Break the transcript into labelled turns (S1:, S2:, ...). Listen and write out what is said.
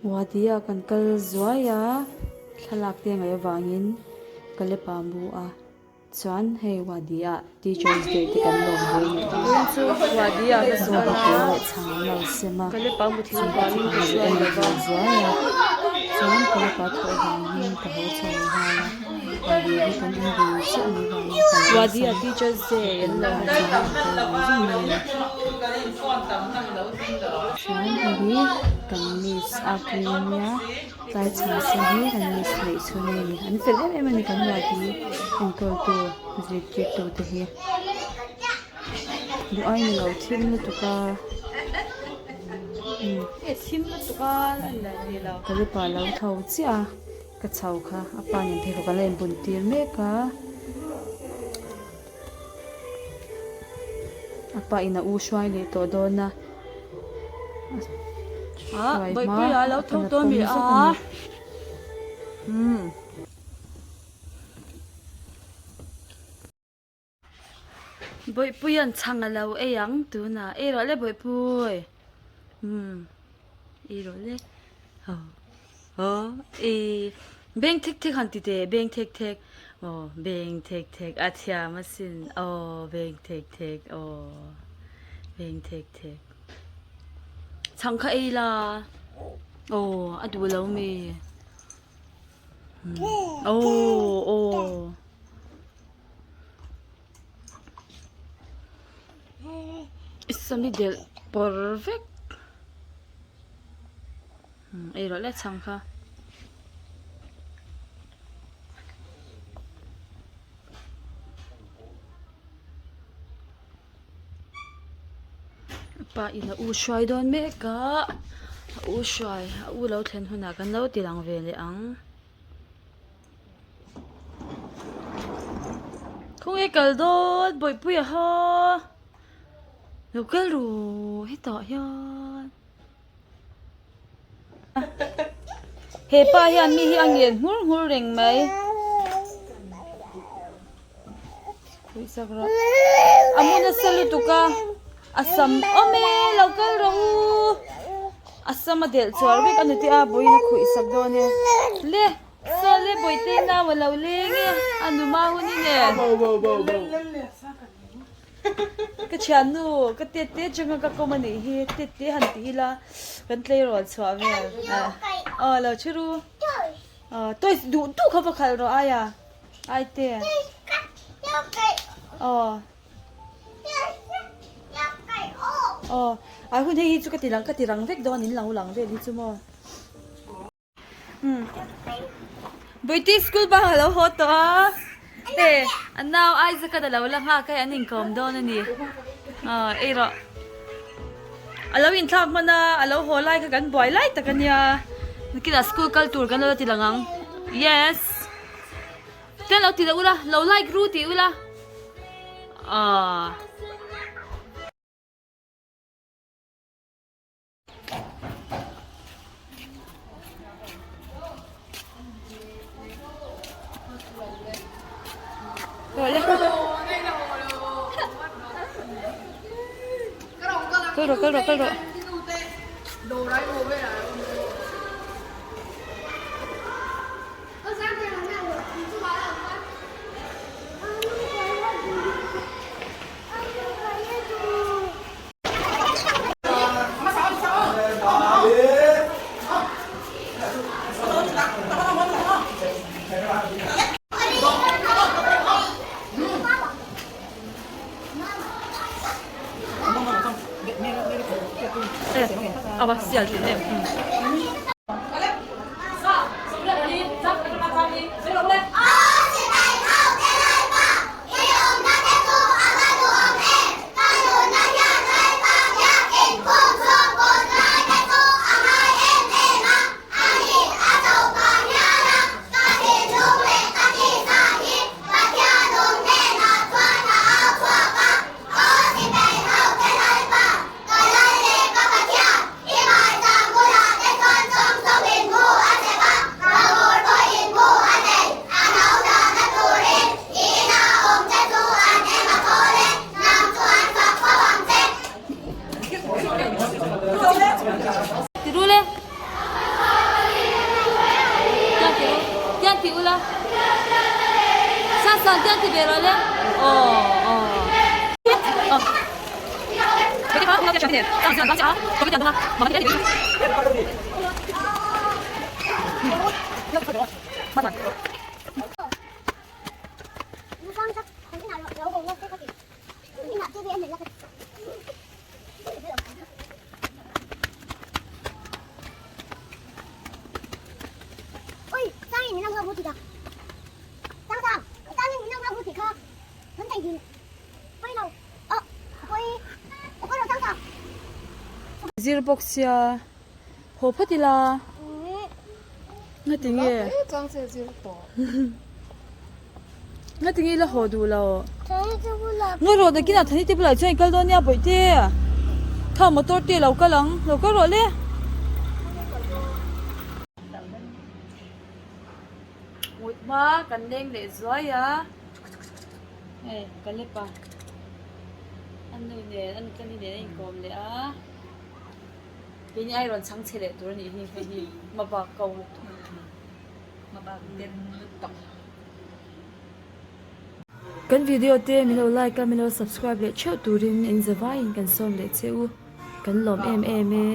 S1: Wadi ah kan kal zuai a, thlalak te ngaih avangin ka lepa mu a, chuan hei wadi ah teachers day te kan lawm ve nih hi.
S2: Chu wadi ah ka
S1: Saw
S2: kal
S1: ka
S2: a,
S1: leh chhang an lo sem a,
S2: ka lepa mu thil
S1: chung te chu
S2: avangin
S1: kan
S2: ka
S1: lo
S2: hruai
S1: en
S2: lo
S1: ve
S2: va.
S1: zuai a, chuan ka lepa thawh avangin ka haw chho nghal a, wadi hi kan in bul chiah anih avangin ka lo
S2: Wadi ah
S1: awlsam
S2: teachers day an lawm
S1: ka kal vang vang mai a. Chuan hei hi kan miss a pui ania tlai chhang sen hi kan miss neih chhun a ni an fel em em a ni kan wadi enkawltu zirtirtu te hi duh ai ni lo thim lutuk a Kalipa lo tho chiah a ka chho kha a pa nen pheikhawk an la inbun tir mek a. A pa in a u hruai leh tawh dawn a hruai hma a pan a pawm zawk a ni.
S2: Bawihpuia'n chhang a lo ei ang tunah ei rawh le Bawihpui umm ei rawh le aw. Aw i beng thek thek han ti teh beng thek thek aw beng thek thek a thiam asin aw beng thek thek aw beng thek thek chhang kha ei la aw a duh lo mi aw aw. I sam i delh pawr vek. Ei rawh le chhang kha. Pa in a u hruai dawn mek a a u hruai a u lo thlen hunah kan lo ti lang ve leh ang. Khawnge kal dawn bawihpuia ha lo kal ru hetah hian. He pa hian mi hi a ngen nghur nghur reng mai. Khuihsak rawh. A mu nasa lutuk a, a sam awm e, lo kal rawh u. A sam a delh chuar vek a ni tih a bawiin a khuihsak dawn e. Le, saw le bawihte nau a lo leng e, a numa hun i nen. Ka thiannu ka tet te atanga ka kawm a nih hi tet te han ti ila kan tleirawl chhuah vel aw lo chhe ru aw toys duh duh kha va khalh rawh aia aite aw aw ai hun hei hi chu ka ti lang ka ti rang vek dawn in lo lang vel hi chu maw. British school bang alo haw tawh a e a nau Isaac a lo la nghak hei an inkawm dawn a ni aw ei rawh alo inthlak hman a alo haw lai kha kan buai lai tak a nia nakinah school kal tur kan lo la ti lang ang yes chuan lo ti leh ula lo like ru tih ula aw. Kal rawh kal rawh kal rawh. Ava sial thin em. Sangte ti ve rawh le. Aw aw. Zir bawk sia haw phawt ila nga tinge nga tinge ila haw duh lo nga rawh nakinah thani te bulah chuan i kal dawn nia bawihte kha motor te lo kal ang lo kal rawh le. Mut hma kan leng leh zuai a hei ka lep a a nu nen a nutlani nen a inkawm leh a keini ai rawn chhang chhe leh tur a nih hi hei hi mabak ko mabak den lutuk. Kan video te min lo like a min lo subscribe leh theuh turin in zavaiin kan sawm leh che u kan lawm em em e.